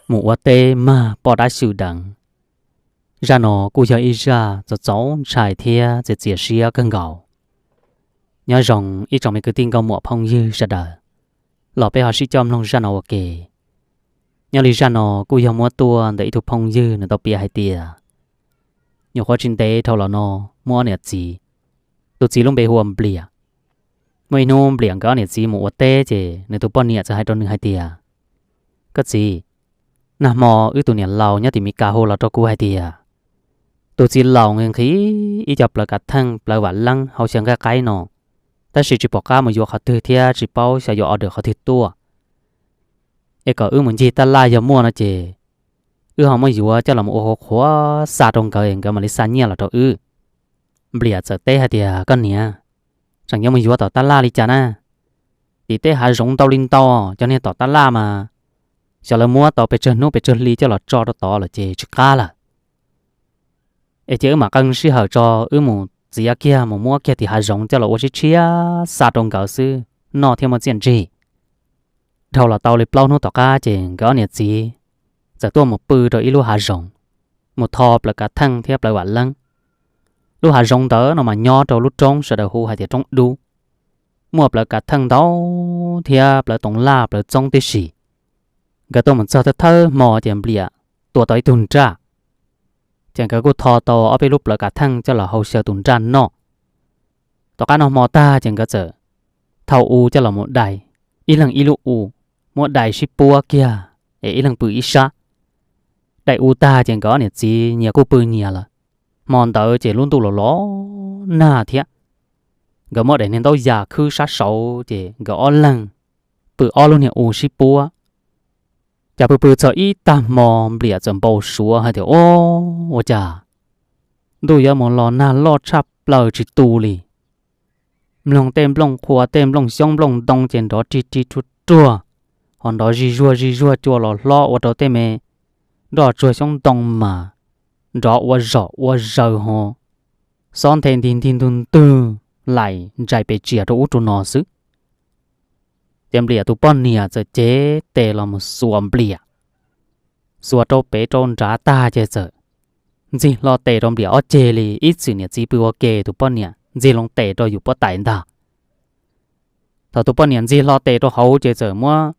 Mus ua teb mag poj dab xyw deev. Zaj no kuj yog ib zaj txaus txaus ntshai thiab txias txias siab kawg nkaus. Nyob zoo ib tsoom me kwv tij nkauj muam phooj ywg sawv daws, los peb ho sib coj mloog zaj no ua ke. Nyob li zaj no kuj yog muab tuaj ntawm ib tug phooj ywg nws tau piav hais tias, nyuam qhuav tsis ntev dhau los no muaj ob niam txiv, tus txiv lub npe hu ua Npliam. Muaj ib hnub Npliam nkawd ob niam txiv mus ua teb ces nws tus poj niam txawm hais rau nws hais tias, koj txiv, nag hmo wb tus niam laus nyob tim Mes Kas hu los rau kuv hais tias, tus txiv laus nqhis nqhis ib co plawv kav theej plawv vam leeb hauv xyaw nqaij qaib no, tab sis tsis pom qab mus yuav qhov twg thiab tsis paub xyov yuav order qhov twg tuaj. Es kom wb mus ncig tab laj, yog muaj no ces wb ho muab yuav coj los ua qhuav qhuav xa rau nkawd es nkawd mam li xa nyiaj los rau wb. Npliam txawm teb hais tias, koj niam, tseem yuav mus yuav tom tab laj li cas na? Tim tej hav zoov ntau li ntau, cov niag tom tab laj mas xyov lawv muab tau pes tsawg hnub pes tsawg hli coj los tso rau tod lawm ces tsis qab lawm. Es cia wb mam qee sij hawm tso, wb mus txiav kiag mus muab kiag tim hav zoov coj los ua tshiab tshiab xa rau nkawd xwb, noj thiaj muaj txiaj ntsig. Dhau los tau li plaub hnub tom qab ces nkawd ob niam txiv txawm tuaj mus pw rau ib lub hav zoov, mus tho plawv kav theej thiab plawv vam leeb. Lub hav zoov ntawd no mas nyob rau lub roob sawv daws hu hais tias roob dub, muaj plawv kav theej ntau thiab plawv toov laj plawv txoob tib si. Nkawd tuaj mus txog thawj thawj hmo ces Npliam tua tau ib tug nraj, ces nkawd kuj tho tau ob peb lub plawv kav theej coj los hau xyaw tus nraj noj. Tom qab noj hmo tag ces nkawd txawm thau u coj los mus dai, ib leeg ib lub u, muab dai sib puab kiag es ib leeg pw ib sab. Dai u tag ces nkawd ob niam txiv nyias kuj pw nyias lawm. Hmo ntawd ces lub ntuj los los nag thiab. Nkawd muab daim niag ntaub yas khwb sab saud ces nkawd ob leeg pw ob lub niag u sib puab. Cas pw pw txog ib tag hmo Npliam txawm npau suav hais tias, o, ua cas ntuj yuav mus los nag loj tshaj plaws tsis tu li. Mloog tej nplooj qhua tej nplooj xyoob nplooj ntoo ces nrov rig rig ruag ruag, ho nrov zig zuag zig zuag cua los hlob ua rau tej me nroj tsuag xyoob ntoo mas nrov ua zom ua zaws ho xob nthe ntig ntig ntug ntwg lais ntsais pes tsias rau ub rau no xwb. Ces Npliam tus poj niam txawm cev tes los mus xuas Npliam, xuas rau pem rau nrad tag ces txawm ntxig hlo tes rau Npliam ob ceg li ib txwm niam txiv pw ua ke tus poj niam ntxig loo tes rau yus pob tais ntag. Thaum tus poj niam ntxig hlo tes rau hauv ces txawm muab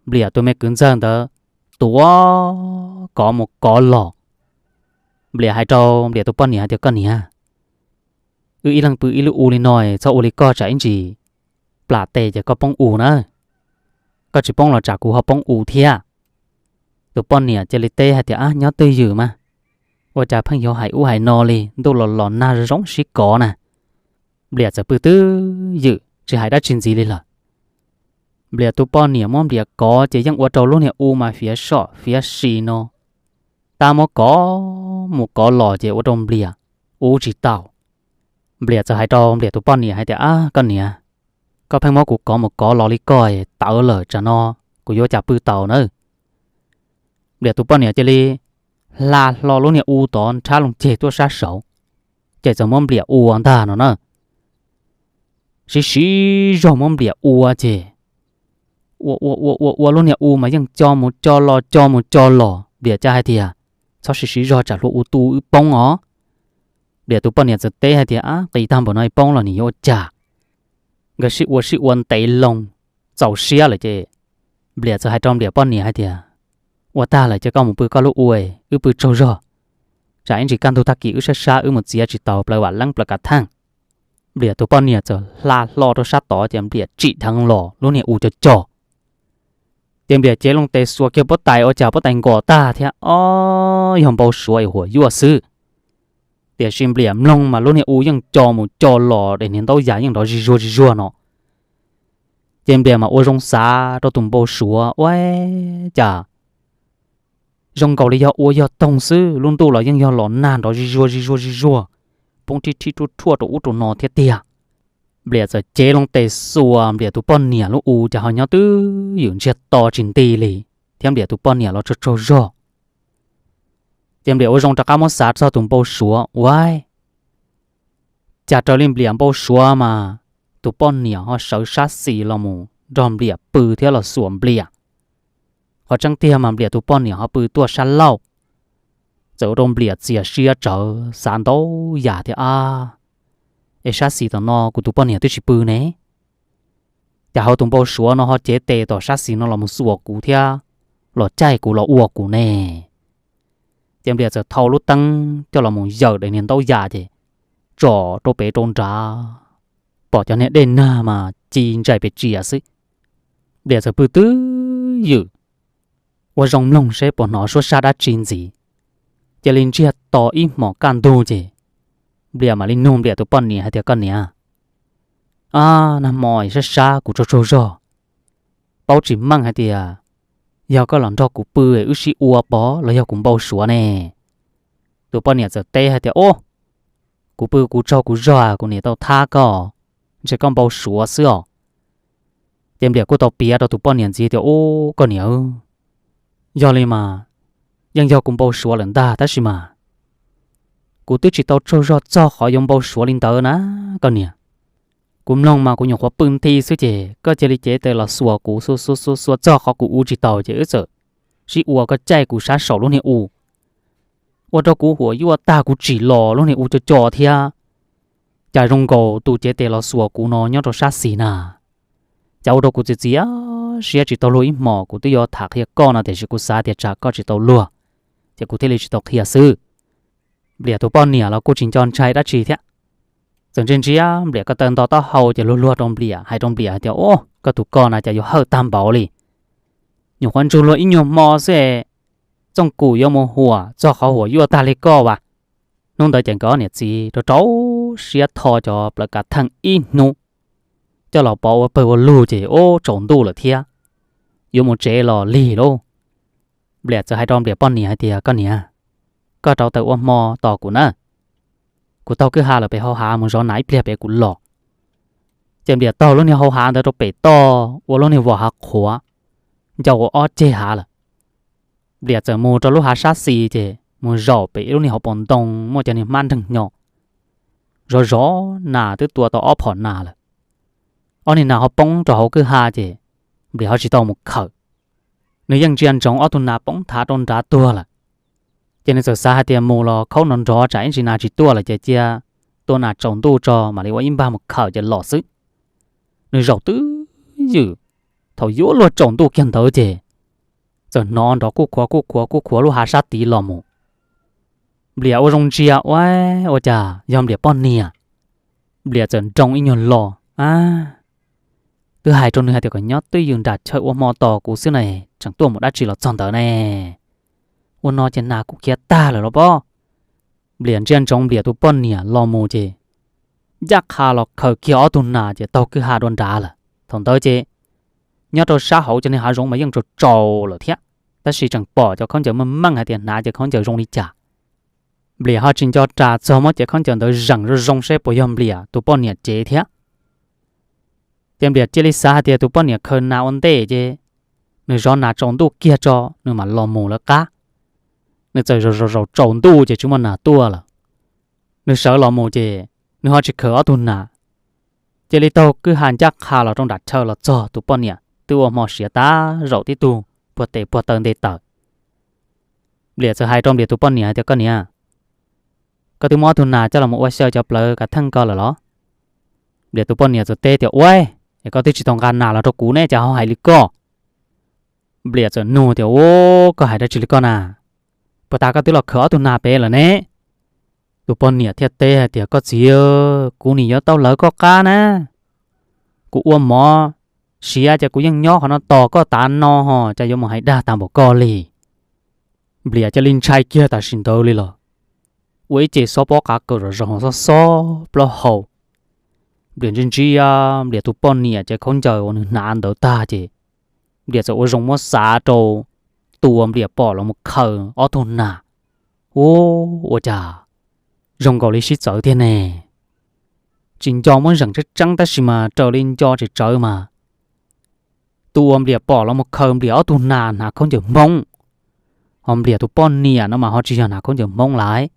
Npliam tus me kwv ntxawg ntawd tuav kov mus kov los. Npliam hais rau Npliam tus poj niam hais tias, koj niam, wb ib leeg pw ib lub u li no, txhob ua li koj tsam ib ntsis plam tes ces koj poob u na. Koj tsis poob los tsam kuv ho poob u thiab. Tus poj niam cia li teb hais tias, ab, nyob twj ywm mas, ua cas pheej yuav hais ub hais no li, ntuj los los nag zoo zoo sib kov na. Npliam txawm pw twj ywm tsis hais dab tsi ntxiv li lawm. Npliam tus poj niam muab Npliam kov ces yeej ua rau lub niag u mas fiav soj fiav si no. Tab muab kov mus kov los ces ua rau Npliam ub tsis tau. Npliam txawm hais rau Npliam tus poj niam hais tias, ab, koj niam, koj pheej muab kuv kov mus kov los li koj tawv lawm, tsam no kuv yuav cas pw tau na. Npliam tus poj niam cia li hla hlo lub niag u tod nrhab loo ceg tuaj sab saud, ces txawm muab Npliam ua ntag no na. Siv siv zog muab Npliam ua ces ua ua ua ua ua lub niag u mas yeej co mus co los co mus co los. Npliam ca hais tias, txhob siv siv zog tsam hlua u tu wb poob os. Npliam tus poj niam txawm teb hais tias, ab, qis tag npaum no poob los nws yuav ua cas. Nkawd sib ua sib ua ntev loo txaus siab lawm ces Npliam txawm hais rau Npliam poj niam hais tias, ua tag lawm ces koj mus pw koj lub u, wb pw tsaug zog, tsam ib ntsis kaj ntug tag kis wb sab sab wb mus txiav tsis tau plawv vam leeb plawv kav theej. Npliam tus poj niam txawm hla hlo rau sab tod ces Npliam tsim dheev los lub niag u co co. Ces Npliam cev loo tes xuas kiag pob tais ua cas pob tais nkos tag thiab, o, yog npau suav es huam yuaj xwb. Tiam sis Npliam mloog mas lub niag u yeej co mus co los, daim niag ntaub yas yeej nrov zig zuag zig zuag no. Ces Npliam mas ua zoo xav rau tus npau suav, ua cas zoo nkaus li yog ua yog toog xwb, lub ntuj los yeej yog los nag nrov zig zuag zig zuag zig zuag, poob rhib rhib ruaj ruaj rau ub rau no thiab tiag. Npliam txawm cev loo tes xuas Npliam tus poj niam lub u ces ho nyob twj ywm ntsiag to tsis nti li, thiab Npliam tus poj niam los tsaug tsaug zog. Ces Npliam ua zoo rov qab muab xav txog tus npau suav, ua cas raws li Npliam npau suav mas tus poj niam ho sawv sab xis los mus nrog Npliam pw thiab los xuas Npliam. Qhov tseeb tiag mas Npliam tus poj niam ho pw tuaj sab laug. Txawm ua rau Npliam txias siab tsawv xav ntau yam tias, ab, es sab xis tom no kuv tus poj niam twb tsis pw ne, cas ho tus npau suav no ho cev tes tom sab xis no los mus xuas kuv thiab los caij kuv los ua kuv ne? Ces Npliam txawm thau lub teeb coj los mus yawm daim niag ntaub yas ces tsom rau pem rau nrad, pom cov niag dej nag mas ci ntsais pes tsias xwb. Npliam txawm pw twb ywm, ua zoo mloog seb puas hnov suab sab dab tsi ntxiv. Cia li ntsiag to ib hmos kaj ntug ces Npliam mam li nug Npliam tus poj niam hais tias, koj niam, ab, nag hmo sab sab kuv tsaug tsaug zog, paub tsis meej hais tias yog koj los nrog kuv pw wb sib ua pov los yog kuv npau suav ne? Tus poj niam txawm teb hais tias, ub, kuv pw kuv tsaug kuv zog, kuv niam tau thab koj, ntshe koj npau suav xwb os. Ces Npliam kuj tau piav rau tus poj niam ntxiv tias, ub, koj niam, yog li mas yeej yog kuv npau suav lawm ntag, tab sis mas kuv twb tsis tau tsaug zog txog qhov yuav npau suav li ntawd na, koj niam. Kuv mloog mas kuv nyuam qhuav pw nthi xwb ces koj cia li cev tes los xuas kuv xuas xuas xuas xuas txog qhov kuv ua tsis taus ces wb txawm sib ua koj caij kuv sab saum lub niag u, ua rau kuv huam yuaj tag kuv tsim los lub niag u co co thiab. Cas zoo nkaus tus cev tes los xuas kuv no nyob rau sab xis na. Cas ua rau kuv txias txias siab tsis tau luag ib hmos, kuv twb yuav tham qhia koj no tiam sis kuv xav tias tsam koj tsis tau luag, ces kuv thiaj li tsis tau qhia xwb. Npliam tus poj niam los kuj tsis nco ntshai dab tsi thiab, txawm ntsia ntsia Npliam ko taw nto taub hau ces luag luag rau Npliam, hais rau Npliam hais tias, ub, koj tus ko na cas yuav hawj tag npaum li. Nyuam qhuav ntsug luag ib nyuag hmo xwb, txooj kum yuav mus huam txog qhov huam yuaj tag li koj as. Hnub ntawd ces nkawd ob niam txiv rau rau siab tho cov plawv kav theej ib hnub, coj los pov ua pawg ua lug ces ub tsaus ntuj lawm thiab, yuav mus tsev los lig lauj. Npliam txawm hais rau Npliam poj niam hais tias, koj niam, koj rauv taws ua hmo tos kuv na, kuv taug kwj ha lawm pem hauv hav mus zov nas ib pliag pem kuv los. Ces Npliam taug lub niag hauv hav ntawd rau pem toj ua lub niag vos hav qhuav, ncau ua ob ceg hav lawm. Npliam txawm mus rau lub hav sab xis ces mus zaum pem ib lub niag hauv paus ntoo muaj cov niag hmab nreeg nyo, zov zov nas twb tua tau ob phom nas lawm. Ob niag nas ho poob rau hauv kwj ha ces Npliam ho tsis tau mus khawm. Nws yeej ntsia ntsoov ob tug nas poob thav rau nrad tuag lawm. Ces nws txawm xav hais tias mus los khaub nrov nrov tsam ib ntsis nas tsis tuaj lawm ces cia tua nas tsaus ntuj tso mam li ua ib npag mus khawm ces los xwb. Nws zaum twb ywm, thaum yuav luag tsaus ntuj kiag ntawd ces txawm hnov nrov kuj khuav kuj khuav kuj khuav lub hav sab tid los mus. Npliam ua zoo ntsia, ua, ua cas yog Npliam poj niam. Npliam txawm nroo ib nyuag lo, a, twb hais rau nws hais tias kom nyob twj ywm nram chaw ua hmo tos kuv xwb ne, tseem tuaj mus dab tsi los txog ntawd ne. Ua no ces nas kuj khiav tag lawm los pob. Npliam ntsia ntsoov Npliam tus poj niam los mus ces ncaj qha los khaws kiag ob tug nas ces taug kwj ha dua nrad lawm. Thaum ntawd ces nyob rau sab hauv cov niag hav zoov mas yeej tsaus tsaus lawm thiab, tab sis tseem pom cov khaub ncaws meej meej hais tias hnav cov khaub ncaws zoo li cas. Npliam ho tsis nco ras txog muab cev khaub ncaws ntawd zeem zoo zoo seb puas yog Npliam tus poj niam cev thiab. Ces Npliam cia li xav hais tias tus poj niam khaws nas ua ntej ces nws zov nas tsaus ntuj kiag tso nws mam los mus lawv qab. Nws txawm zaum zaum zaum tsaus ntuj ces tsis muaj nas tuaj lawm. Nws sawv los mus ces nws ho tsis khaws ob tug nas, cia li taug kwj ha ncaj qha los rau nram chaw los txog tus poj niam twb ua hmo siav tas zaum tib tug puag tes puag taw nte taws. Npliam txawm hais rau Npliam tus poj niam hais tias, koj niam, koj twb muab ob tug nas coj los ua xyaw cov plawv kav theej ko lawm los? Npliam tus poj niam txawm teb tias, ua, es koj twb tsis tau nqa nas los rau kuv ne cas ho hais li koj? Npliam txawm nug tias, u, koj hais dab tsi li koj na? Puas tas koj twb los khaws ob tug nas pem lawm ne? Tus poj niam thiaj teb hais tias, koj txiv, kuv nim yuav tau lawv koj qab na. Kuv ua mov siav ces kuv yeej nyob qhov no tos koj tav no ho cas yuav mus hais dag tag npaum koj li. Npliam cia li ntshai kiag tam sim ntawd li los, ua ib ce xob pob qav kaws zom zaws xob xob plaub hau. Npliam ntsia ntsia Npliam tus poj niam ces khaub ncaws uas nws hnav ntawd tag ces Npliam txawm ua zoo muab xav rau tus uas Npliam pom los mus khaws ob tug nas. U, ua cas zoo nkaus li sib txawv tiag ne. Tsis nco muab zeem tseeb tseeb tab sis mas raws li nco tsis tsawv mas tus uas Npliam pom los mus khaws Npliam ob tug nas hnav khaub ncaws Hmoob, ho Npliam tus poj niam no mas ho tsis yog hnav khaub ncaws Hmoob lawm.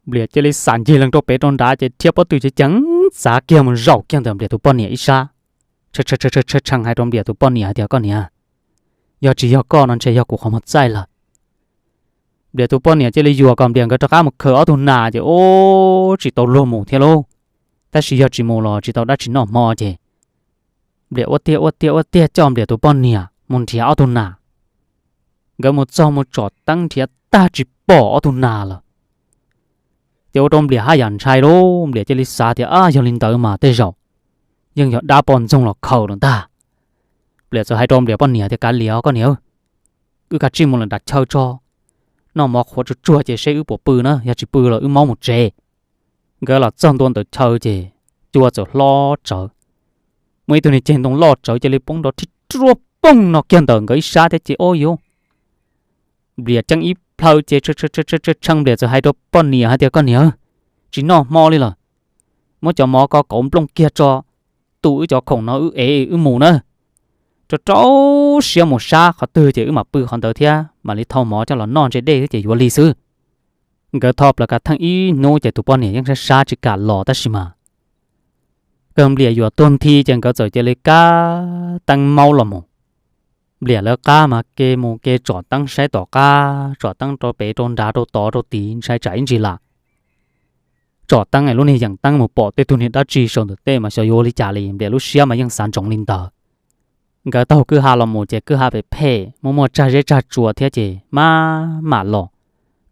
Npliam cia li xam ncig lees rau pem rau nrad ces rhiab pob tw ceev ceev txav kiag mus zaum kiag ntawm Npliam tus poj niam ib sab, tshee hais rau Npliam tus poj niam hais tias, Koj niam, yog tsis yog koj no ntshe yog kuv qhov muag txaij lawm. Npliam tus poj niam cia li yuam kom Npliam nkawd rov qab mus khaws ob tug nas ces ub tsis tau luag mus thiab lauj. Tab sis yog tsis mus los tsis tau dab tsi noj hmo ces Npliam ua tiag ua tiag ua tiag coj Npliam tus poj niam mus nrhiav ob tug nas. Nkawd mus txog mus tsom teeb nrhiav tag tsis pom ob tug nas lawm. Ces ua rau Npliam haj yam ntshai lauj, Npliam cia li xav tias, Ab, yog li ntawd mas tej zaum yeej yog dab poj ntxoog los khaws lawm ntag. Npliam txawm hais rau Npliam poj niam tias, Kav liam os koj niam, wb kav tsij mus lawm nram chaw tso, noj mov qhuav tsuag tsuag ces seb wb puas pw na, yog tsis pw los wb maub mus tsev. Nkawd los txog ntua ntawm chaw ces cua txawm hlob tsawv, muaj ib tug niag ceg ntoo loj tsawv cia li poob nrov rhib ruaj poog no kiag ntawm nkawd ib sab thiab ces ob yuv Npliam ceeb ib plhaw ces tshee Npliam txawm hais rau poj niam hais tias, Koj niam, tsis noj hmo li lawm, muab cov mov ko kauv nplooj kiag tso, tu wb cov khoom no wb ev wb mus na. Rau rau siab mus sab qhov twg ces wb mam pw qhov ntawd thiab mam li thau mov coj los noj ntse dej xwb ces yuav li xwb. Nkawd tho plaws kav theej ib hnub ces tus poj niam yeej sab sab tsis kam los tab sis mas kawg Npliam yuam tuag nthi ces nkawd txawm cia li kab teeb maub los mus. Npliam lawv qab mas kev mus kev tsom teeb saib tom qab, tsom teeb rau pem rau nrad rau tod rau tid ntshai tsam ib ntsis lam tsom teeb es lub niag yeem teeb mus pom tej tug niag dab tsi saum ntawm tej mas xyov yuav ua li cas li, Npliam lub siab mas yeej xav ntsoov li ntawd. Nkawd taug kwj ha los mus ces kwj ha phem phem muaj muaj tsag zeb tsag tsua thiab ces maj mam los.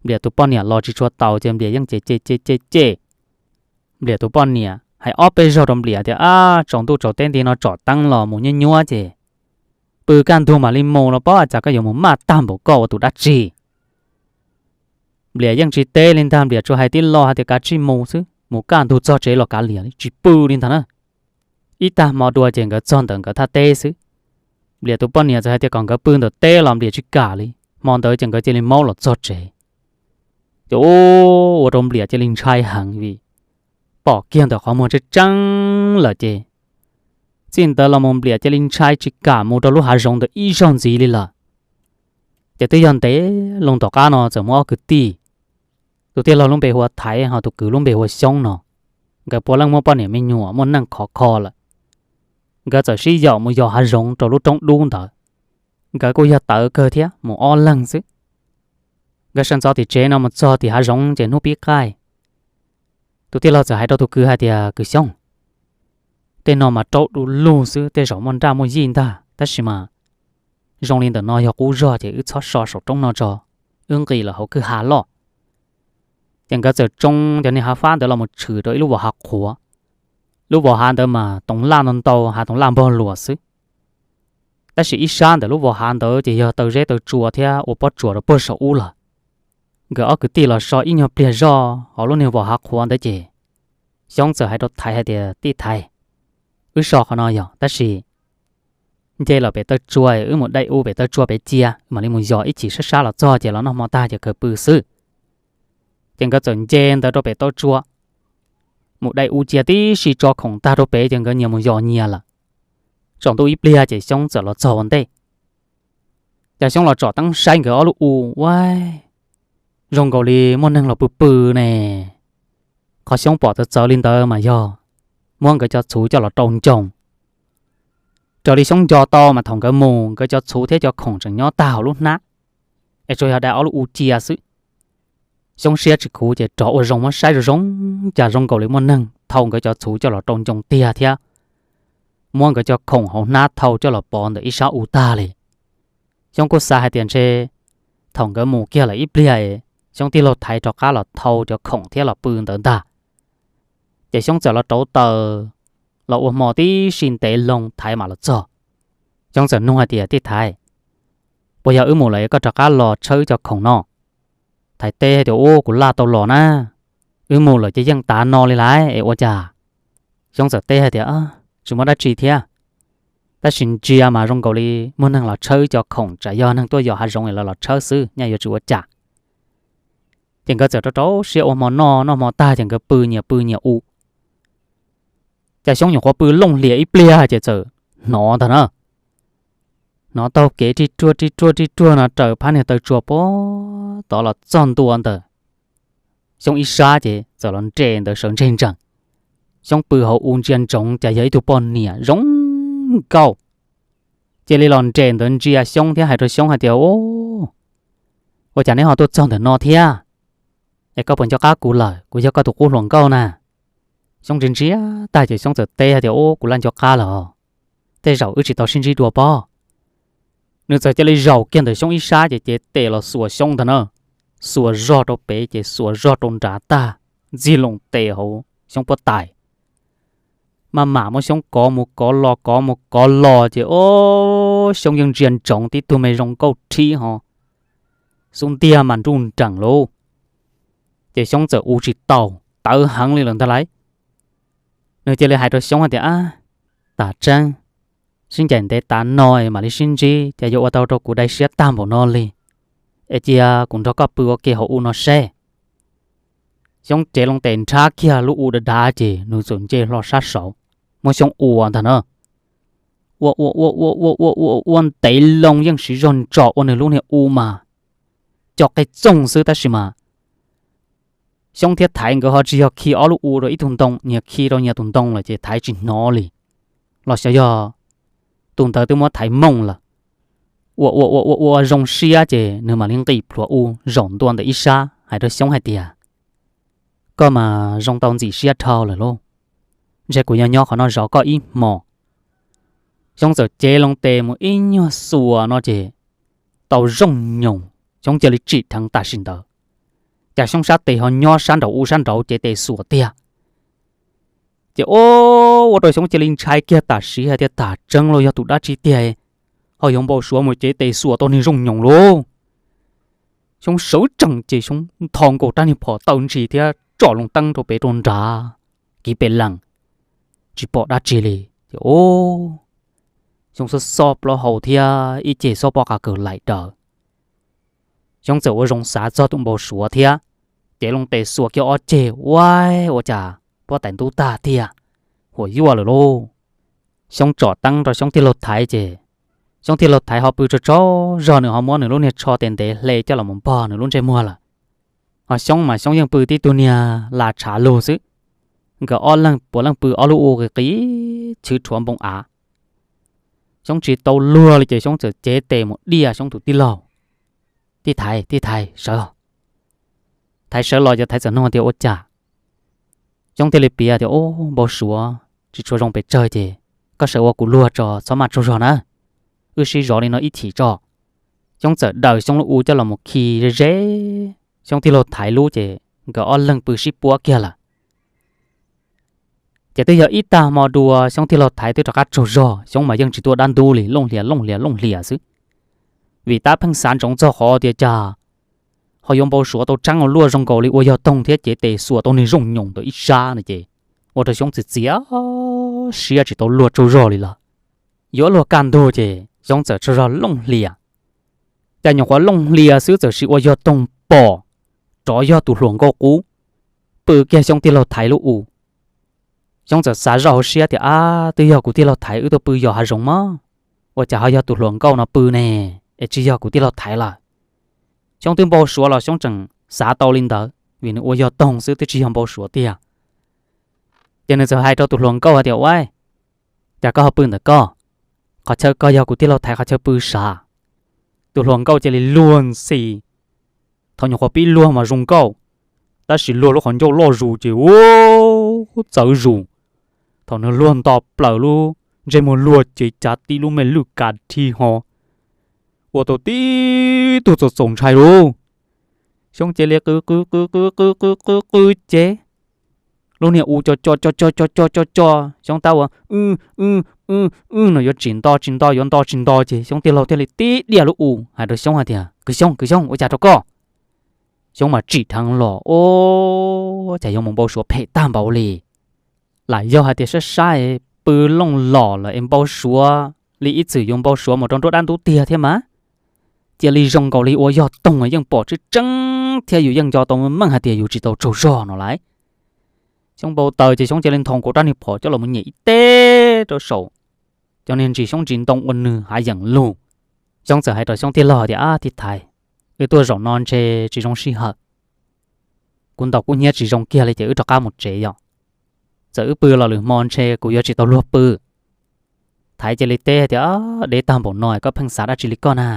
Npliam tus poj niam los tsis tshua taus ces Npliam yeej cem cem cem cem cem. Npliam tus poj niam hais ob peb zaug rau Npliam tias, Ab, tsaus ntuj tsaus teb nti no tsom teeb los mus nyuab nyuab ces pw kaj ntug mam li mus los pob, cas koj yuav mus maj tag npaum koj ua tus dab tsi? Npliam yeej tsis teb li ntag, Npliam tsuas hais tib lo hais tias, Kav tsij mus xwb, mus kaj ntug txog tsev los kav liam li, tsis pw li ntag na. Ib tag hmo dua ces nkawd txog ntawm nkawd thaj teb xwb. Npliam tus poj niam txawm hais tias kom nkawd pw ntawm teb los Npliam tsis kam li. Hmo ntawd ces nkawd cia li maub los txog tsev. Ces ua rau Npliam cia li ntshai heev vim pom kiag ntawm qhov muag tseeb tseeb lawm ces txij ntawd los mus Npliam cia li ntshai tsis kam mus rau lub hav zoov ntawd ib zaug ntxiv li lawm. Ces twb yog ntev loo tom qab no txawm muaj ob kwv tij, tus tij laug lub npe hu ua Thaiv ho tus kwv lub npe hu ua Xyoob no, nkawd puav leej muaj poj niam me nyuam muaj neej khov kho lawm. Nkawd txawm sib yaum mus yos hav zoov rau lub roob dub ntawd. Nkawd kuj yog tawv kawg thiab, mus ob leeg xwb. Nkawd sawv ntxov tim tsev no mus txog tim hav zoov ces hnub pib qaij. Tus tij laug txawm hais rau tus kwv hais tias, Kwv Xyoob, tej no mas raub du lug xwb, tej zaum muaj nraj muaj yij ntag, tab sis mas zoo li ntawm no yog qub zog ces wb txhob so saum roob no tso, wb nqis lawm hauv kwj ha loj. Ces nkawd txawm tsoo cov niag hav fab ntawd los mus tshwm rau ib lub vos hav qhuav. Lub vos hav ntawd mas toov laj ntau ntau, hav toov laj npog luas xwb. Tab sis ib sab ntawm lub vos hav ntawd ces yog taw zeb taw tsua thiab ua pob tsuas rau puag saum ub lawm. Nkawd ob kwv tij los so ib nyuag pliag zoj hauv lub niag vos hav qhuav ntawd ces Xyoob txawm hais rau Thaiv hais tias, Tij Thaiv, wb so qhov no yog, tab sis nce lawm pem taw tsua, wb mus dai u pem taw tsua pem cia, mam li mus yos ib chim sab sab los txog ces los noj hmo tag ces kawg pw xwb. Ces nkawd txawm nce ntawd rau pem taw tsua, mus dai u cia tib si tso khoom tag rau pem ces nkawd nyias mus yos nyias lawm. Tsaus ntuj ib pliag ces Xyoob txawm los txog ua ntej. Ces Xyoob los tsom teeb saib nkawd ob lub u, ua zoo nkaus li muaj neeg los pw pw ne. Qhov Xyoob pom txawv txawv li ntawd mas yog muab nkawd cov txhuv coj los rau ncoo. Raws li Xyoob nco tau mas thaum nkawd mus nkawd cov txhuv thiab cov khoom tseem nyob tag hauv lub hnab, es tsuas yog dai ob lub u cia xwb. Xyoob siab tsis khuv ces rov ua zoo muab saib zoo zoo, cas zoo nkaus li muaj neeg thau nkawd cov txhuv coj los rau ncoo tiag thiab muab nkawd cov khoom hauv hnab thau coj los pov ntawm ib sab u tag li. Xyoob kuj xav hais tias ntshe thaum nkawd mus kiag lawm ib pliag, Xyoob tij laug Thaiv rov qab los thau cov khoom thiab los pw ntawd ntag. Ces Xyoob txawm los rauv taws los ua hmo tib si ntev loo Thaiv mam los txog. Xyoob txawm nug hais tias, Tij Thaiv, puas yog wb mus lawm es koj rov qab los tshawb cov khoom no? Thaiv teb hais tias, Ub, kuv laj tau los na, wb mus lawm ces yeej tav no li lawm es ua cas? Xyoob txawm teb hais tias, Tsis muaj dab tsi thiab, tab sis ntsia mas zoo nkaus li muaj neeg los tshawb cov khoom, tsam yog neeg tuaj yos hav zoov es lawv los tshawb xwb, nyaj yuav tsis ua cas. Ces nkawd txawm rau rau siab ua hmo noj, noj hmo tag ces nkawd pw nyias pw nyias u. Ces Xyoob nyuam qhuav pw looj hlias ib pliag ces txawm hnov ntag na. Hnov taug kev rij ruaj rij ruaj rij ruaj no raws phab niag taw tsua puag tod los txog ntua ntawm Xyoob ib sab ces txawm los nres ntawd sawv ntseg ntsees. Xyoob pw hauv u ntsia ntsoov cas yog ib tug poj niam zoo nkauj. Cia li los nres ntawd ntsia Xyoob thiab hais rau Xyoob hais tias, Ua cas neb ho tuaj txog ntawm no thiab? Es koj puas nco qab kuv lawm? Kuv yog koj tus qub hluas nkauj na. Xyoob ntsia ntsia tag ces Xyoob txawm teb hais tias, Ub, kuv laj nco qab lawm os. Tej zaum wb tsis tau sib ntsib dua pob. Nws txawm cia li zaum kiag ntawm Xyoob ib sab ces cev tes los xuas Xyoob ntag na. Xuas zog rau pem ces xuas zog rau nrad tag, ntxig loo tes hauv Xyoob puab tais. Maj mam muab Xyoob kov mus kov los kov mus kov los ces, o, Xyoob yeej ntsia ntsoov tib tug me zoo nkauj rhib ho xub ntiag mas nruj nreem lauj. Ces Xyoob txawm ua tsis tau, tawv heev li lawm ntag lauj. Nws cia li hais rau Xyoob hais tias, Ab, tas tseeb, sib ncaim ntev tas no es mam li sib ntsib, cas yuav ua tau rau kuv dai siab tag npaum no li. Es cia kuv nrog koj pw ua ke hauv u no seb. Xyoob cev loo tes nrhab kiag lub u dav dav ces nws txawm nce hlo sab saud, muab Xyoob ua ntag na. Ua ua ua ua ua ua ua ua ntev loo yeej siv zog ntsos ua nws lub niag u mas co qe txoog xwb tab sis mas Xyoob thiab Thaiv nkawd ho tsis yog khi ob lub u rau ib tug ntoo, nyias khi rau nyias tus ntoo lawm ces Thaiv tsis hnov li, los xyov yog tus ntawd twb muab Thaiv mooj lawm. Ua ua ua ua ua zoo siab ces nws mam li nqis plhuav u zaum ntua ntawm ib sab hais rau Xyoob hais tias, Koj mas zoo tau ntxim siab dhau lawm lauj. Ntshe kuv yuav nyob qhov no zov koj ib hmo. Xyoob txawm cev loo tes mus ib nyuag xuas no ces tau zooj nyoos, Xyoob cia li tsim dheev tam sim ntawd. Cas Xyoob sab tes ho nyob sab nraum u sab nraud cev tes xuas tiag. Ces ua rau Xyoob cia li ntshai kiag tam sim hais tias, Tam tseeb los yog tus dab tsi tiag, ho yuav npau suav mus cev tes xuas tau niag zooj nyoos lauj. Xyoob sawv tsees ces Xyoob ntho nkaus rab niag phom taw ntshis thiab tsom loo teeb rau pem rau nrad, kiv pes lees, tsis pom dab tsi li ces, o, Xyoob xob xob plaub hau thiab ib ce xob pob qa kawg laim daws. Xyoob txawm ua zoo xav txog tus npau suav thiab, cev loo tes xuas kiag ob ceg, ua, ua cas pob tais ntub tag tiag, huam yuaj lawm lauj. Xyoob tsom teeb rau Xyoob tij laug Thaiv ces Xyoob tij laug Thaiv ho pw tsaug tsaug zog, nws ho muab nws lub niag tsho tes ntev hle coj los mus npog nws lub ntsej muag lawm. Ho Xyoob mas Xyoob yeej pw tib tug niag las tshav lug xwb, nkawd ob leeg puav leej pw ob lub u qis qis chwv rhuav npoo av. Xyoob tsis tau luag li ces Xyoob txawm cev tes mus diaj Xyoob tus tij laug, Tij Thaiv, tij Thaiv, sawv. Thaiv sawv los ces Thaiv txawm nug tias, Ua cas? Xyoob thiaj li piav tias, Ub, npau suav tsis tshua zoo pes tsawg ces koj sawv ua kuv luag tso, txhob maj tsaug zog na, wb sib zov li no ib chim tso. Xyoob txawm daws Xyoob lub u coj los mus khi ze ze Xyoob tij laug Thaiv lub ces nkawd ob leeg pw sib puab kiag lawm. Ces twb yog ib tag hmo dua Xyoob tij laug Thaiv twb rov qab tsaug zog, Xyoob mas yeej tsis tuaj dab ntub li, looj hlias looj hlias looj hlias xwb. Vim tab pheej xav ntsoov txog qhov tias cas ho yuav npau suav tau tseeb ua luaj zoo nkaus li ua yog toog thiab cev tes xuas tau niag zooj nyoos ntawm ib sab no ces ua rau Xyoob txias txias siab tsis tau luag tsaug zog li lawm. Yuav luag kaj ntug ces Xyoob txawm tsaug zog looj hlias. Cas nyuam qhuav looj hlias xwb txawm sim ua yog toog pom rov yog tus hluas nkauj qub pw kiag Xyoob tij laug Thaiv lub u. Xyoob txawm xav zoj hauv siab tias, Ab, twb yog kuv tij laug Thaiv wb tuaj pw yos hav zoov mog, ua cas ho yog tus hluas nkauj no pw ne, es tsis yog kuv tij laug Thaiv lawm. Xyoob twb npau suav los Xyoob tseem xav tau li ntawd vim nws ua yog toog xwb twb tsis yog npau suav tiag. Ces nws txawm hais rau tus hluas nkauj hais tias, Ua, cas koj ho pw ntawm koj? Qhov chaw koj yog kuv tij laug Thaiv qhov chaw pw sav. Tus hluas nkauj cia li luag ntxhi. Thaum nyuam qhuav pib luag mas zoo nkauj, tab sis luag lub qhov ncauj loj zus ces ub txawv zus. Thaum nws luag nto plaws lub ntsej muag luag ces cav tib lub me lwj kav dhi ho ua tau tib tug txaus txaus ntshai lauj. Xyoob cia li qw qw qw qw qw qw qw qw ces lub niag u co co co co co co co co, Xyoob tab ua w w w no yuav tsis nto tsis nto yuav nto tsis nto ces Xyoob tij laug thiaj li tib diaj lub u hais rau Xyoob hais tias, Kwv Xyoob, kwv Xyoob, ua cas rau koj? Xyoob mas tsim dheev los, ub, cas yuav mus npau suav phem tag npaum li. Lam yog hais tias saib saib pw looj los lawm es npau suav li ib txwm yuav npau suav mus rau nruab dab ntub tiag thiab mas. Cia li zoo nkaus li ua yog toog yeej pom tseeb tseeb thiab yus yeej nco tau meej hais tias yus tsis tau tsaug zog no lauj. Xyoob npau taws ces Xyoob cia li nthos nkaus rab niag phom coj los mus nyem ib teg rau saum cov niag ntsis xyoob ntsis ntoo ua nws hav yeem lug. Xyoob txawm hais rau Xyoob tij laug tias, Ab, tij Thaiv, wb tuaj zaum no ntshe tsis zoo sij hawm. Kuv ntaus kub hnyiab tsis zoo kiag li ces wb rov qab mus tsev yom. Txawm wb pw los lwm hmo ntshe kuv yuav tsis tau luag pw. Thaiv cia li teb hais tias, Deb tag npaum no koj pheej xav dab tsi li koj na?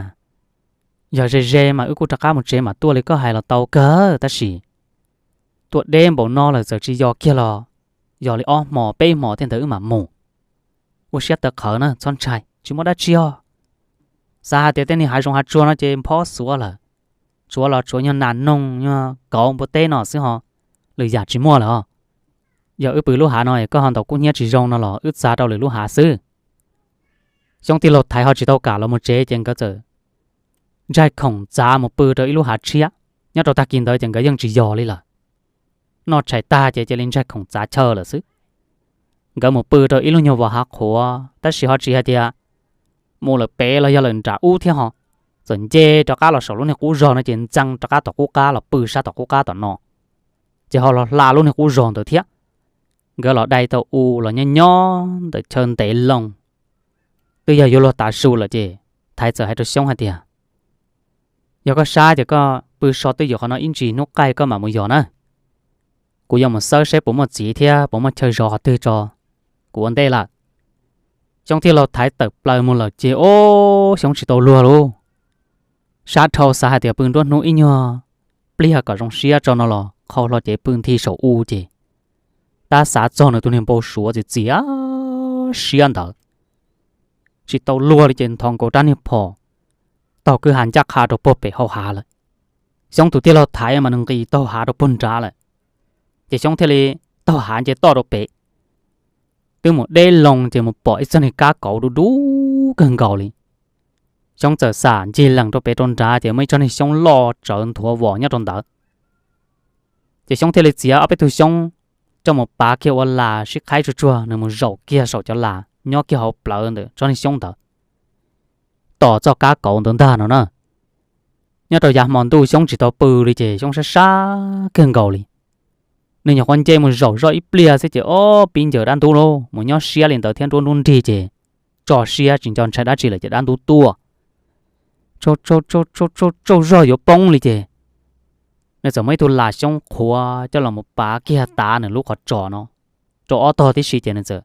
Yog ze ze mas wb kuj rov qab mus tsev mam tuaj li koj hais los tau kawg, tab sis tuaj deb npaum no lawm txawm tsis yos kiag los yog li ob hmo peb hmo thiab ntawd wb mam mus. Ua siab tawv qhawv na, txhob ntshai, tsis muaj dab tsi os. Xav hais tias tej niag hav zoov hav tsuag no ces nphob xuav lawm, tsuav los tsuav nyuag nas noog nyuag kauv npua teb no xwb ho, lwm yam tsis muaj lawm os. Yog wb pw lub hav no es koj ho ntaus kub hnyiab tsis zoo no los wb txav rau lwm lub hav xwb. Xyoob tij laug Thaiv ho tsis tau kam los mus tsev ces nkawd txawm ntsaig khoom txav mus pw rau ib lub hav tshiab. Nyob rau tag kis ntawd ces nkawd yeej tsis yos li lawm. Noj tshais tag ces cia li ntsaig khoom txav chaw lawm xwb. Nkawd mus pw rau ib lub nyuag vos hav qhuav, tab sis ho tsis hais tias mus lawm pem los yog lawm nram ub thiab ho, txawm nce rov qab los saum lub niag qub zog no ces ntxeev rov qab tom qub qab los pw sab tom qub qab tom no, ces ho los hla lub niag qub zog ntawd thiab. Nkawd los dai tau u los nyob nyob ntawm chaw ntev loo, twb yog yuav luag tav su lawm ces Thaiv txawm hais rau Xyoob hais tias, Yog koj sab ces koj pw so twj ywm qhov no ib ntsis, hnub qaij koj mam mus yos na. Kuv yuav mus xawb saib puas muaj txiv thiab puas muaj chaw zov qhov twg tso, kuv ua ntej lawm. Xyoob tij laug Thaiv tawm plaws mus lawm ces ob Xyoob tsis tau luag lauj. Sab dhau xav hais tias pw nruab hnub ib nyuag pliag kom zoo siab tso no los qhau hlo cev pw nthi saum u ces tab xav txog nws tus niag npau suav txias txias siab ntawd, tsis tau luag li ces nthos nkaus rab niag phom taug kwj ha ncaj qha rau puag pem hau hav lawm. Xyoob tus tij laug Thaiv mas nws nqis taug hav rau puag nrad lawm, ces Xyoob thiaj li taug hav nce toj rau pem. Twb mus deb loo ces mus pom ib txoj niag kab kauv dub dub kawg nkaus li. Xyoob txawm xam ncig lees rau pem rau nrad ces muaj ib tsob niag xyoob loj tsawv nthuav vos nyob rau ntawd. Ces Xyoob thiaj li txiav ob peb tug xyoob coj mus pav kiag ua las sib qhaib tsuag tsuag, nws mus zaum kiag saum cov las nyob kiag hauv plawv ntawm tsob niag xyoob ntawd, tos txoj kab kauv ntawd ntag no na. Nyob rau yav hmo ntuj Xyoob tsis tau pw li ces Xyoob sab sab kawg nkaus li. Nws nyuam qhuav nce mus zaum zoj ib pliag xwb ces ob pib ncaws dab ntub lauj, mus nyob siab li ntawd thiab nruab ntub nrig ces tso siab tsis nco ntshai dab tsi lawm ces dab ntub tuaj, tsaug tsaug zog yuav poob li ces nws txawm muab ib tug las xyoob qhuav coj los mus pav kiag tav nws lub qhov tsos no, rau ob tog tib si ces nws txawm,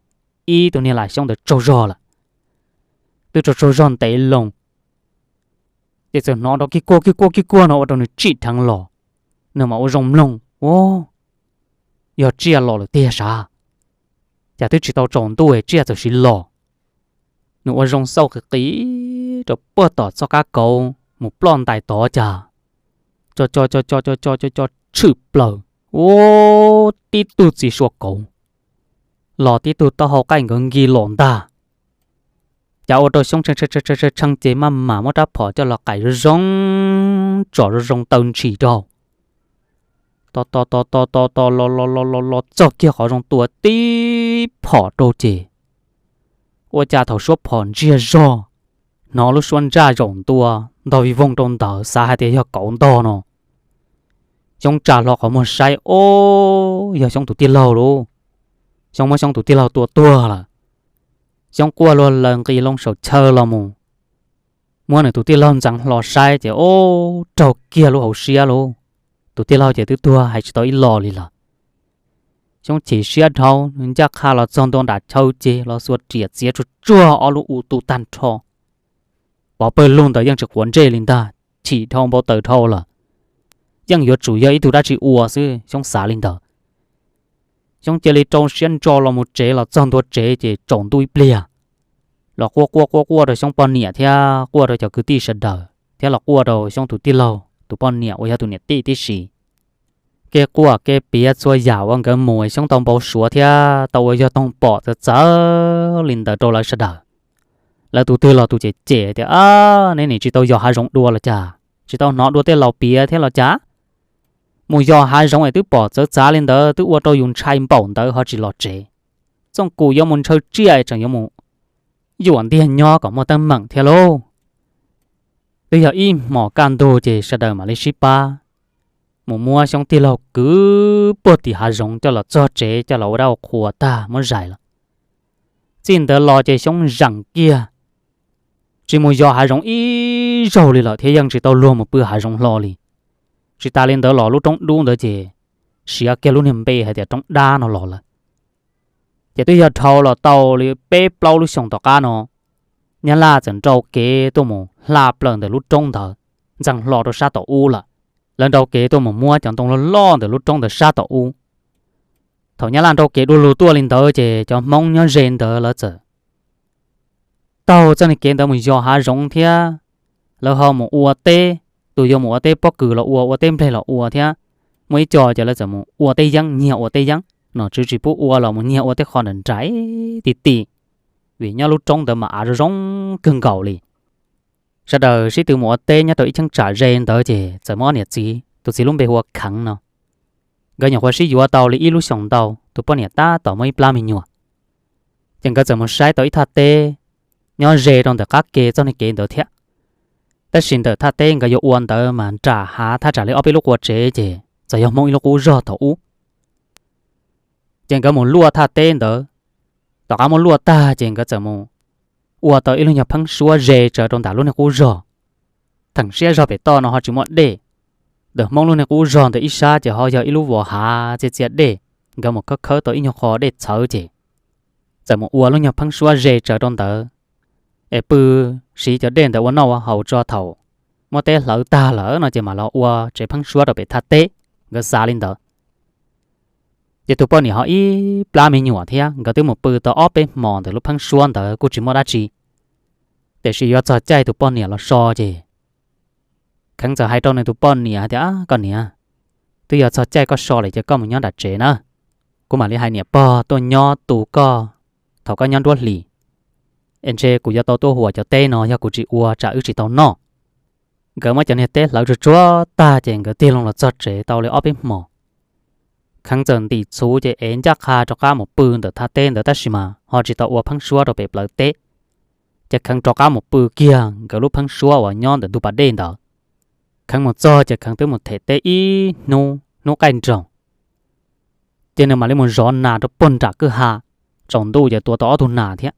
ib tug niag las xyoob ntawd tsaug zog lawm. Twb tsaug tsaug zog ntev loo, ces txawm hnov nrov kig kuag kig kuag kig kuag no ua rau nws tsim dheev los. Nws mam ua zoo mloog, ua, yog tsiaj los lawm tiag sav, cas twb tsis tau tsaus ntuj es tsiaj txawm sis los. Nws ua zoo xauj qis qis rau puag tom txoj kab kauv mus ploj ntais tod cas, co co co co co co co tshwm plaws, ua, tib tug txiv sua kauv los tib tug taub hau qaij nkawd nkig los ntag. Cas ua rau Xyoob tshee tshee ces maj mam muab rab phom coj los qais zoo zoo, tsom zoo zoo taw ntshis rau, tos tos tos tos tos tos los los los los los txog kiag qhov zoo tua tib phom rau ces ua cas thaum suab phom ntsiag zog, hnov lub suab ntsaj zaum ntua ntog vij voog rau ntawd xav hais tias yog kauv ntog no. Xyoob tsa hlo qhov muag saib, ob, yog Xyoob tus tij laug lauj. Xyoob muab Xyoob tus tij laug tua tuag lawm. Xyoob quaj luag laws nqis loo saum chaw los mus muab nws tus tij laug ntxeev hlo saib ces ob, raug kiag lub hauv siab lauj. Tus tij laug ces twb tuag hais tsis tau ib los li lawm. Xyoob chim siab dhau, ncaj qha los txog ntua nram chaw ces los xuas riam txiav tsuag tsuag ob lub u tu tag nrho. Pov pawg lug ntawd yeej tsis quav ntsej li ntag, chim dhau npau taws dhau lawm. Yeej yuav tsum yog ib tug dab tsi ua xwb, Xyoob xav li ntawd. Xyoob cia li rau siab ntso los mus tsev, los txog ntua tsev ces tsaus ntuj ib pliag. Los quaj quaj quaj quaj rau Xyoob poj niam thiab quaj rau cov kwv tij sawv daws thiab los quaj rau Xyoob tus tij laug tus poj niam uas yog tus niam tij tib si. Kev quaj kev piav txhua yam uas nkawd mus Xyoob tau npau suav thiab tau ua yog toog pom txawv txawv li ntawd rau lawv sawv daws. Lawv tus twg los tus cem cem tias, Ab, neb nim tsis tau yos hav zoov dua los cas, tsis tau hnov dua tej laus piav thiab los cas? Mus yos hav zoov es twb pom txawv txav li ntawd, twb ua rau yus ntshai npaum ntawd ho tsis los tsev. Txooj kuv yuav mus ntshaw tsiaj es tseem yuav mus yuam ntiag nyob kom muaj teeb meem thiab lauj. Twb yog ib hmos kaj ntug ces sawv daws mam li sib pab mus muab Xyoob tij laug kwv puag tim hav zoov coj los txog tsev, coj los ua dab ua qhua tag muab zais lawm. Txij ntawd los ces Xyoob zeem kiag tsis mus yos hav zoov ib zaug li lawm thiab yeej tsis tau luag mus pw hav zoov hlo li. Tsis tas li ntawd los lub roob dub ntawd ces siav kiag lub niag npe hais tias roob dab no los lawm. Ces twb yog dhau los tau li peb plaub lub xyoos tom qab no, Nyab Laj txawm nrau kev tuaj mus hla plaws ntawm lub roob ntawd, ntxeev hlo rau sab tom ub lawm. Lawv nrau kev tuaj mus muab cov ntoo loj loj ntawm lub roob ntawd sab tom ub. Thaum Nyab Laj nrau kev du lug tuaj li ntawd ces cov Hmoob nyob ze ntawd lawv txawm taug txoj niag kev ntawd mus yos hav zoov thiab. Lawv ho mus ua teb, tus yuav mus ua teb pob kws los ua, ua teb nplej los ua thiab. Muaj ib co ces lawv txawm mus ua teb yeeb, nyiag ua teb yeeb, nom tswv tsis pub ua los mus nyiag ua tej qho nram nraim ti ti, vim nyob lub roob ntawd mas av zoo zoo kawg nkaus li. Sawv daws sib tw mus ua teb nyob rau ib cheeb tsam ze ntawd ces txawm muaj ob niam txiv, tus txiv lub npe hu ua Kheev no. Nkawd nyuam qhuav sib yuav tau li ib lub xyoos ntau, tus poj niam tab tom muaj ib plab me nyuam. Ces nkawd txawm mus saib tau ib thaj teb nyob ze rau ntawm qab ke txoj niag kev ntawd thiab. Tab sis ntawm thaj teb nkawd yuav ua ntawd mas nram hav thaj tsam li ob peb lub qua tsev ces txawm yog Hmoob ib lub qub zog thaum ub. Ces nkawd mus luaj thaj teb ntawd, tom qab muab luaj tag ces nkawd txawm mus ua tau ib lub nyuag pheeb suab ze tsawv rau ntawm lub niag qub zog. Theem siab zog pem toj no ho tsis muaj dej, ntawm Hmoob lub niag qub zog ntawd ib sab ces ho yog ib lub vos hav txias txias dej. Nkawd mus khawb khawb tau ib nyuag qho dej txhawv ces txawm mus ua lub nyuag pheeb suab ze tsawv rau ntawd es pw, siv cov dej ntawd ua noj ua haus tso, thaum muab teb hlawv tag lawm no ces mam los ua tsev pheeb suab rau pem thaj teb, nkawd xav li ntawd. Ces tus poj niam ho ib plab me nyuam thiab, nkawd twb mus pw tau ob peb hmos ntawm lub pheeb suab ntawd kuj tsis muaj dab tsi. Tiam sis yuav txog caij tus poj niam los so ces Kheev txawm hais rau nws tus poj niam tias, Koj niam, twb yog txog caij koj so lawm ces koj mus nyob nram tsev na, kuv mam li hais niam pog tuaj nyob tu koj thaum koj nyob nruab hlis, es ntshe kuv yuav tau tuaj huam cov teb no, yog kuv tsis ua tsam wb tsis tau noj. Nkawd muab cov niag teb hlawv tsuag tsuag tag ces nkawd tig loo los txog tsev tau li ob peb hmos. Kheev txawm ntim txhuv ces ev ncaj qha rov qab mus pw ntawm thaj teb ntawd tab sis mas ho tsis tau ua pheeb suab rau pem plawv teb. Ces Kheev rov qab mus pw kiag nkawd lub pheeb suab uas nyob ntawm ntug pas dej ntawd. Kheev mus txog ces Kheev twb mus them teb ib hnub, hnub qaij nroos, ces nws mam li mus zov nas rau puag nram kwj ha, tsaus ntuj ces tua tau ob tug nas thiab.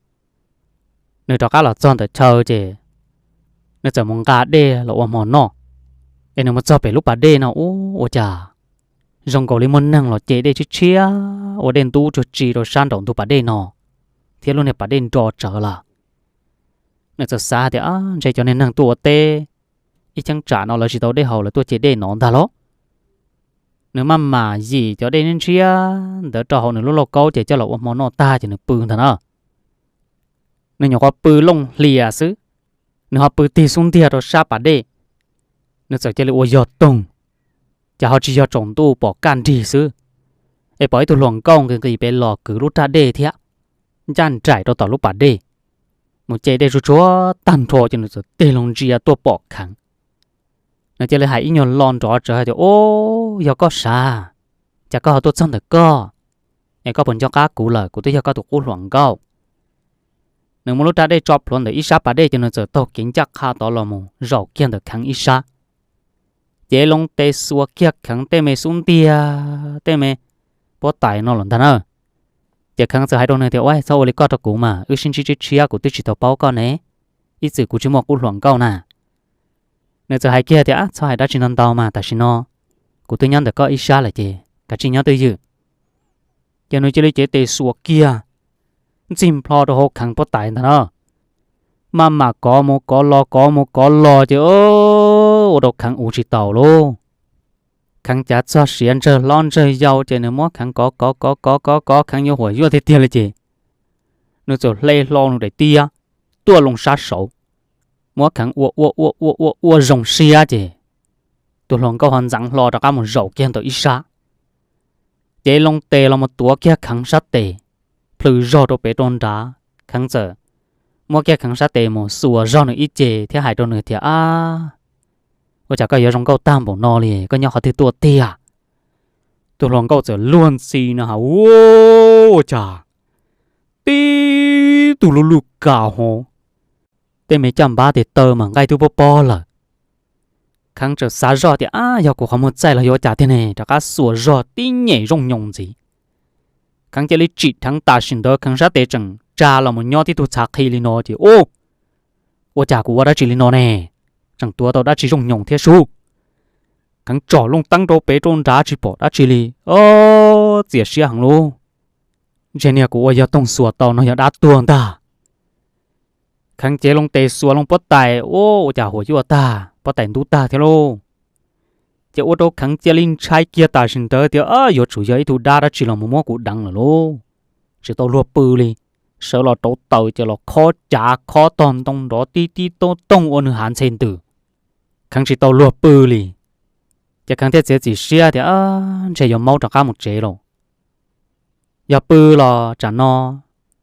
Nws rov qab los txog ntawm chaw ces nws txawm mus nqa dej los ua hmo noj. Es nws mus txog pem lub pas dej no, ua cas zoo nkaus li muaj neeg los ce dej tshiab tshiab ua dej ntub tsuag tsi rau sab nraum ntug pas dej no, thiab lub niag pas dej nro tsawv lawm. Nws txawm xav tias, Ntshe cov niag neeg tuaj ua teb ib cheeb tsam no lawv tsis tau dej haus lawv tuaj ce dej no ntag lauj. Nws maj mam yim cov dej ntshiab ntawd rau hauv nws lub lauj kaub ces coj los ua hmo noj tag ces nws pw ntag na. Nws nyuam qhuav pw looj hlias xwb, nws ho pw tig xub ntiag rau sab pas dej. Nws txawm cia li ua yog toog, ces ho tsis yog tsaus ntuj pom kaj nrig xwb, es pom ib tug hluas nkauj nqis nqis pem los kwv lub raj dej thiab, ncaj nraim rau tom lub pas dej, mus ce dej tsuag tsuag tag nrho ces nws txawm tig loo ntsia tuaj pom Kheev. Nws cia li hais ib nyuag lo nrov tsawv hais tias, Ub, yog koj sav, cas koj ho tuaj txog ntawm koj? Es koj puas nco qab kuv lawm? Kuv twb yog koj tus qub hluas nkauj. Nws muab lub raj dej tso plhuav ntawm ib sab pas dej ces nws txawm taug kev ncaj qha tod los mus zaum kiag ntawm Kheev ib sab. Ces loo tes xuas kiag Kheev tej me xub ntiag, tej me pob tais no los ntag na. Ces Kheev txawm hais rau nws tias, Ua, txhob ua li koj rau kuv mas, wb sib ntsib tshiab tshiab, kuv twb tsis tau paub koj ne, ib txwm kuv tsis muaj qub hluas nkauj na. Nws txawm hais kiag tias, Txhob hais dab tsi ntau ntau mas, tam sim no kuv twb nyob ntawm koj ib sab lawm ces kav tsij nyob twj ywm. Ces nws cia li cev tes xuas kiag, ntxig nplho rau hauv Kheev pob tais ntag na. Maj mam kov mus kov los kov mus kov los ces ua rau Kheev ua tsis taus lauj. Kheev cav txog siav ntsawg hlob ntsawg yau ces nws muab Kheev kov kov kov kov kov kov, Kheev yuav huam yuaj tiag tiag li ces nws txawm hle hlo nws daim tiab tuaj loo sab saud, muab Kheev ua ua ua ua ua ua zoo siab ces tus hluas nkauj ho ntxeev hlo rov qab mus zaum kiag ntawm ib sab. Ces loo tes los mus tuav kiag Kheev sab tes, plhws zog rau pem rau nrad. Kheev txawm muab kiag Kheev sab tes mus xuas zog nws ib ce thiab hais rau nws tias, Ab, ua cas koj yuav zoo nkauj tag npaum no li, koj nyob qhov twg tuaj tiag? Tus hluas nkauj txawm luag ntxhi no has, Ua cas tib tug lub lub kas ho, tej me caj npab tes taw mas nqaij twb pob pob lawm. Kheev txawm xav zoj tias, Ab, yog kuv qhov muag txaij los yuav cas tiag ne? Rov qab xuas zog tib nyem zooj nyoos ntxiv. Kheev cia li tsim dheev tam sim ntawd Kheev sab tes tseem tsa los mus nyob tib tug txhav qhi li no ces, Ub, ua cas kuv ua dab tsi li no ne? Tseem tuav tau dab tsi zooj nyoos thiab sub? Kheev tsom looj teeb rau pem rau nrad tsis pom dab tsi li. Ob, txias siab heev lauj. Ntshe niag kuv ua yog toog xuas tau no yog dab tuag ntag. Kheev cev loo tes xuas loo pob tais, ua cas huam yuaj tag, pob tais ntub tag thiab lauj. Ces ua rau Kheev cia li ntshai kiag tam sim ntawd tias yuav tsum yog ib tug dab dab tsi los mus muab kuv deev lawm lauj. Tsis tau luag pw li, sawv los rauv taws ces los khob cav khob tog ntoo nrov tib tib tooj tooj ua nws hav ntxhe ntws. Kheev tsis tau luag pw li. Ces Kheev thiaj txiav txim siab tias ntshe yuav maub rov qab mus tsev lauj. Yog pw los tsam no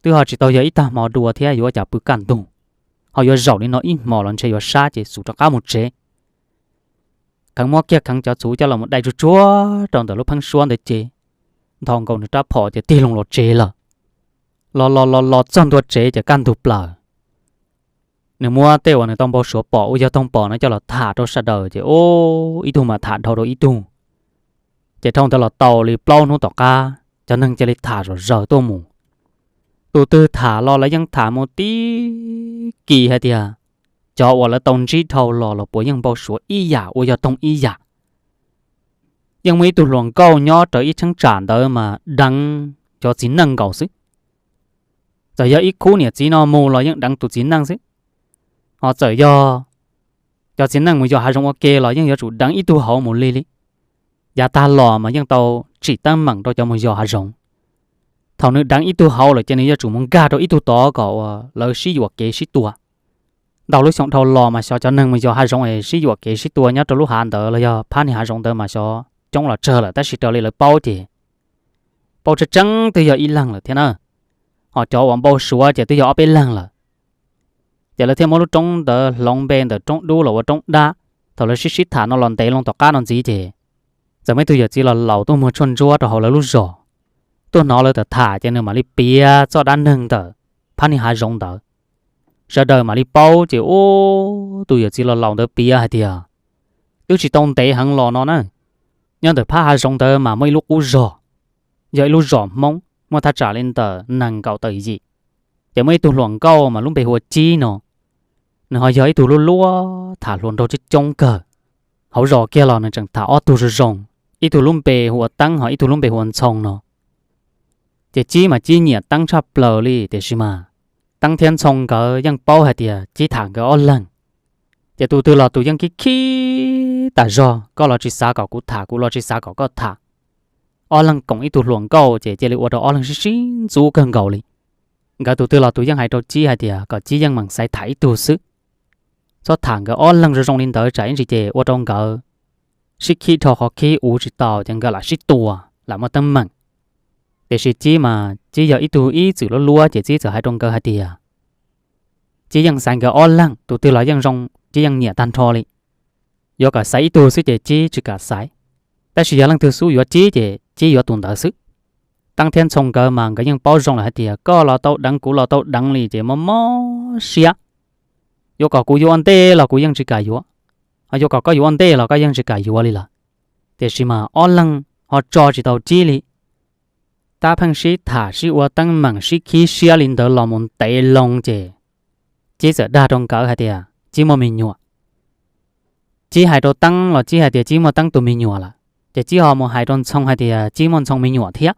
twb ho tsis tau yog ib tag hmo dua thiab, yuav ua cas pw kaj ntug, ho yuav zaum li no ib hmos los ntshe yuav sab ces xub rov qab mus tsev. Kheev muab kiag Kheev cov txhuv coj los mus dai tsuag tsuag rau ntawm lub pheeb suab ntawd ces nthos nkaus nws rab phom ces tig loo los tsev lawm. Los los los los txog ntua tsev ces kaj ntug plaws. Nws muab tej uas nws tau npau suav pom ua yog toog pom no coj los tham rau sawv daws ces ib tug mas tham dhau rau ib tug. Ces dhau ntawd los tau li plaub hnub tom qab cov neeg cia li tham zom zaws tuaj mus. Tus twg tham los lawv yeej tham mus tib kis hais tias cov uas lawv tau ntsib dhau los los puas yeej npau suav ib yam ua yog toog ib yam. Yeej muaj ib tug hluas nkauj nyob rawv ib cheeb tsam ntawd mas deev cov txiv neej nkaus xwb. Txawm yog ib khub niam txiv no mus los yeej deev tus txiv neej xwb. Ho txawm yog cov txiv neej mus yos hav zoov ua ke los yeej yuav tsum deev ib tug hauv mus li li. Yav tag los mas yeej tau tsim teeb meem rau cov mus yos hav zoov. Thaum nws deev ib tug hauv lawm ces nws yuav tsum mus nkag rau ib tug tod kom uas lawv sib yuam kev sib tua. Ntau lub xyoo dhau los mas xyov cov neeg mus yos hav zoov es sib yuam kev sib tua nyob rau lub hav ntawd los yog phab niag hav zoov ntawd mas xyov coob los tsawg lawm, tab sis raws li lawv paub ces paub tseeb tseeb twb yog ib leeg lawm thiab na. Ho cov uas npau suav ces twb yog ob peb leeg lawm. Ces lawv thiaj muab lub roob ntawd hloov npe ntawm Roob Dub los ua Roob Dab. Thaum lawv sib sib tham no los ntev loo tom qab no ntxiv ces txawm muaj ib tug yawm txiv los laus tuaj muag tshuaj ntsuab rau hauv lawv lub zos. Tuaj hnov lawv tham tham ces nws mam li piav txoj dab neeg ntawm phab niag hav zoov ntawd. Sawv daws mam li paub ces ua tus yawm txiv los laus ntawd piav hais tias twb tsis tau ntev heev los no na, nyob ntawm phab hav zoov ntawd mas muaj ib lub qub zos, yog ib lub zos Hmoob muaj thaj tsam li ntawm nees nkaum tawm yim. Ces muaj ib tug hluas nkauj mas lub npe hu ua Cib no, nws ho yog ib tug lub luab tham hluas nraug coob coob kawg. Hauv zos kiag los nws tseem tham ob tug zoo zoo, ib tug lub npe hu ua Teeb ho ib tug lub npe hu ua Ntxhoo no. Ces Cib mas Cib nyiam Teeb tshaj plaws li, tiam sis mas Teeb thiab Ntxhoo nkawd yeej paub hais tias Cib tham nkawd ob leeg. Ces tus twg los tus yeej khib khib tas zog, koj los tsis xav kom kuv tham, kuv los tsis xav kom koj tham. Ob leeg koom ib tug hluas nkauj ces cia li ua rau ob leeg sib sib ntxub kawg nkaus li. Nkawd tus twg los tus yeej hais rau Cib hais tias kom Cib yeej meem xaiv tham ib tug xwb, txhob tham nkawd ob leeg zoo zoo li ntawd tsam ib ntsis ces ua rau nkawd sib khib dhau qhov khib uv tsis tau ces nkawd lam sib tua, lam muaj teeb meem. Tiam sis Cib mas Cib yog ib tug ib txwm luab luab ces Cib txawm hais rau nkawd hais tias Cib yeej xaiv nkawd ob leeg, tus twg los yeej zoo, Cib yeej nyiam tag nrho li. Yuav kom xaiv ib tug xwb ces Cib tsis kam xaiv, tab sis yog leej twg xub yuav Cib ces Cib yuav tus ntawd xwb. Teeb thiab Ntxhoo nkawd mas nkawd yeej paub zoo lawm hais tias koj los tau deev kuv los tau deev li ces mob mob siab. Yuav kom kuv yuav ua ntej los kuv yeej tsis kam yuav, ho yuav kom koj yuav ua ntej los koj yeej tsis kam yuav li lawm. Tiam sis mas ob leeg ho tso tsis tau Cib li. Tab pheej sib tham sib ua teeb meem sib khib siab li ntawd los mus ntev loo ces Cib txawm dag rau nkawd hais tias Cib muaj me nyuam. Cib hais rau Teeb los Cib hais tias Cib muaj Teeb tus me nyuam lawm, ces Cib ho mus hais rau Ntxhoo hais tias Cib muaj Ntxhoo me nyuam thiab.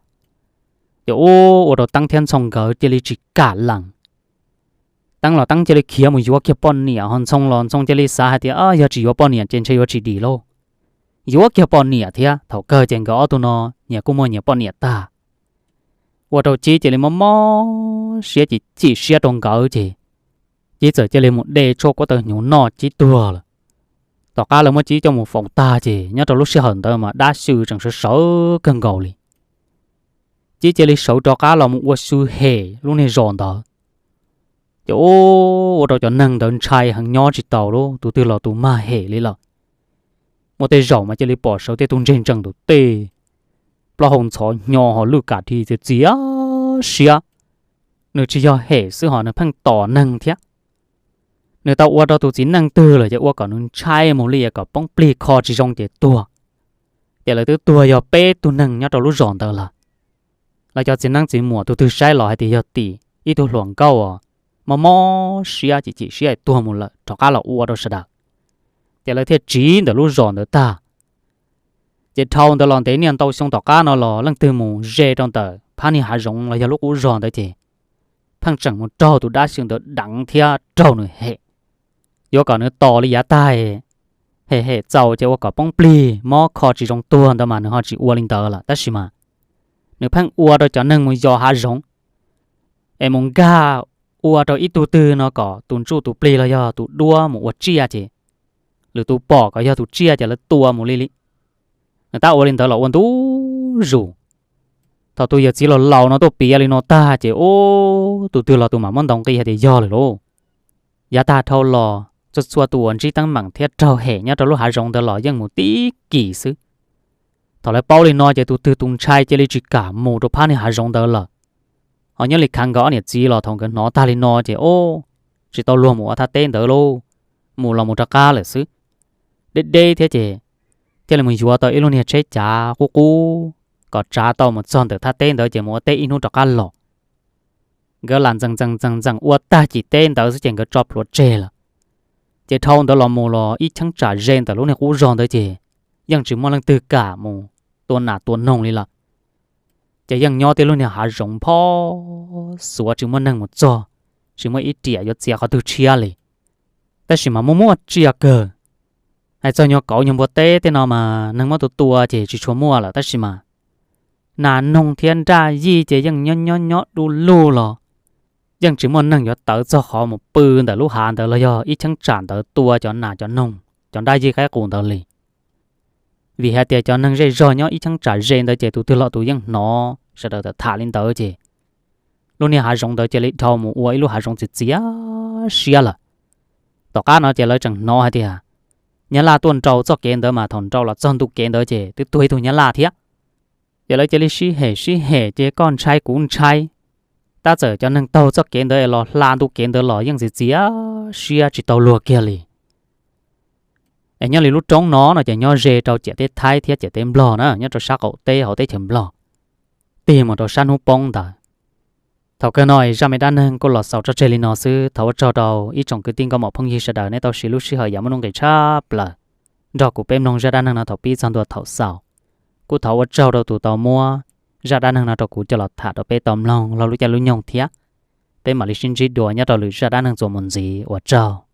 Ces ua rau Teeb thiab Ntxhoo nkawd cia li tsis kam lees. Teeb los Teeb cia li khiav mus yuav kiag poj niam, ho Ntxhoo los Ntxhoo cia li xav hais tias yog tsis yuav poj niam ces ntshe yuav tsis dim lauj. Yuav kiag poj niam thiab, thaum kawg ces nkawd ob tug no nyias kuj muaj nyias poj niam tag. Ua rau Cib cia li mob mob siab, chim chim siab rau nkawd ces Cib txawm cia li mus de tshuaj kuab taw hnyuv noj, Cib tuag lawm. Tom qab lawv muab Cib coj mus faus tag ces nyob rau lub sij hawm ntawd mas dab xyw tseem sawv sawv kawg nkaus li. Cib cia li sawv rov qab los mus ua xyw hem lub niag zos ntawd. Ces ua rau cov neeg ntawd ntshai heev, nyob tsis tau lauj, tus twg los tus mag hem li lawm. Muaj tej zaum mas cia li pom sawv tej tug ntseg ntsees tus tej, plaub hau ntxhov hnyo ho lwj kam dhi txias txias siab. Nws tsis yog hem xwb ho nws pheej tom neeg thiab. Nws tau ua rau tus txiv neej twg lawm ces ua kom nws ntshai mus li kom poob plig kho tsis zoo ces tuag. Ces lawv twb tuag yog peb tug neeg nyob rau lub zos ntawd lawm. Lawv cov txiv neeb txiv muam tus twg saib los hais tias yog tim ib tug hluas nkauj os, mob mob siab chim chim siab tuag mus lawm rov qab los ua rau sawv daws. Ces lawv thiaj tsiv ntawm lub zos ntawd tag. Ces dhau ntawd los ntev niaj ntau xyoo tom qab no los leej twg mus ze rau ntawm phab niag hav zoov los yog lub qub zog ntawd ces pheej tseem mus raug tus dab xyw ntawd deev thiab raug nws hem, yuav kom nws tos li yav tag, hem hem txaus ces ua kom poob plig mob kho tsis zoo tuag ntawd mas nws ho tsis ua li ntawd lawm, tab sis mas nws pheej ua rau cov neeg mus yos hav zoov es mus nkag ua rau ib tug twg no kom tus ntsuj tus plig los yog tus duab mus ua tsiaj ces lwm tus pom kom yog tus tsiaj ces lawv tua mus li li. Nws tab ua li ntawd los ua ntu zus. Thaum tus yawm txiv laus laus no tuaj piav li no tag ces ub, tus twg los tus mam muab ntaus nqi hais tias yog lawm lauj. Yav tag dhau los txhua txhua tus uas ntsib teeb meem thiab raug hem nyob rau lub hav zoov ntawd los yeej mus tib kim xwb. Thaum lawv paub li no ces tus twg tus ntshai cia li tsis kam mus rau phab niag hav zoov ntawd lawm. Ho nyob li khav nkawd ob niam txiv los thaum nkawd hnov tag li no ces ub, tsis tau luag mus ua thaj teb ntawd lauj, mus los mus rov qab lawm xwb. Deb deb thiab ces thiaj li mus yuav tau ib lub niag tsheb cav qub qub kom tsav tau mus txog ntawm thaj teb ntawd ces mus ua teb ib hnub rov qab los. Nkawd lam ntxees ntxees ntxees ntxees ua tag kis teb ntawd xwb ces nkawd tso plhuav tseg lawm. Ces dhau ntawd los mus los ib cheeb tsam ze ntawm lub niag qub zog ntawd ces yeej tsis muaj leej twg kam mus tua nas tua noog li lawm. Ces yeej nyob tib lub niag hav zoov phob xuav tsis muaj neeg mus txog, tsis muaj ib riam yuav txiav qhov twg tshiab li. Tab sis mas muaj muaj tsiaj kawg. Hais txog nyuag kauv nyuag npua teb tej no mas neeg muab tua tua ces tsis tshua muaj lawm, tab sis mas nas noog thiab nraj yij ces yeej nyob nyob nyob du lug los yeej tsis muaj neeg yuav tawv txog qhov mus pw ntawm lub hav ntawd los yog ib cheeb tsam ntawd tua cov nas cov noog cov nraj yij qaib qus ntawd li. Vim hais tias cov neeg zej zog nyob ib cheeb tsam ze ntawd ces tus twg los tus yeej hnov sawv daws tham li ntawd ces lub niag hav zoov ntawd cia li dhau mus ua ib lub hav zoov txias txias siab lawm. Tom qab no ces lawv tseem hnov hais tias nyab laj tuaj nrau txoj kev ntawd mas thaum nrau los txog ntu kev ntawd ces twb tuag ib tug nyab laj thiab. Ces lawv cia li sib hem sib hem ces koj ntshai kuv ntshai. Tab txawm cov neeg taug txoj kev ntawd es los hla ntu kev ntawd los yeej txias txias siab tsis tau luag kiag li. Es nyob li lub roob no no ces nyob ze rau ciam teb Thaib thiab ciam teb Nplog na, nyob rau sab qaum teb hauv teb chaws Nplog, tig mus rau sab hnub poob ntawd. Thaum kawg no zaj me dab neeg kuj los xaus tso tseg li no xwb. Thov ua tsaug rau ib tsoom kwv tij nkauj muam phooj ywg sawv daws nej tau siv lub sij hawm yav muaj nuj nqis tshaj plaws nrog kuv peb mloog zaj dab neeg no thaum pib txog ntua thaum xaus. Kuj thov ua tsaug rau tus tau muab zaj dab neeg no rau kuv coj los tham rau peb tau mloog laug lub caij lub nyoog thiab. Peb mam li sib ntsib dua nyob rau lwm zaj dab neeg txuas mus ntxiv, ua tsaug.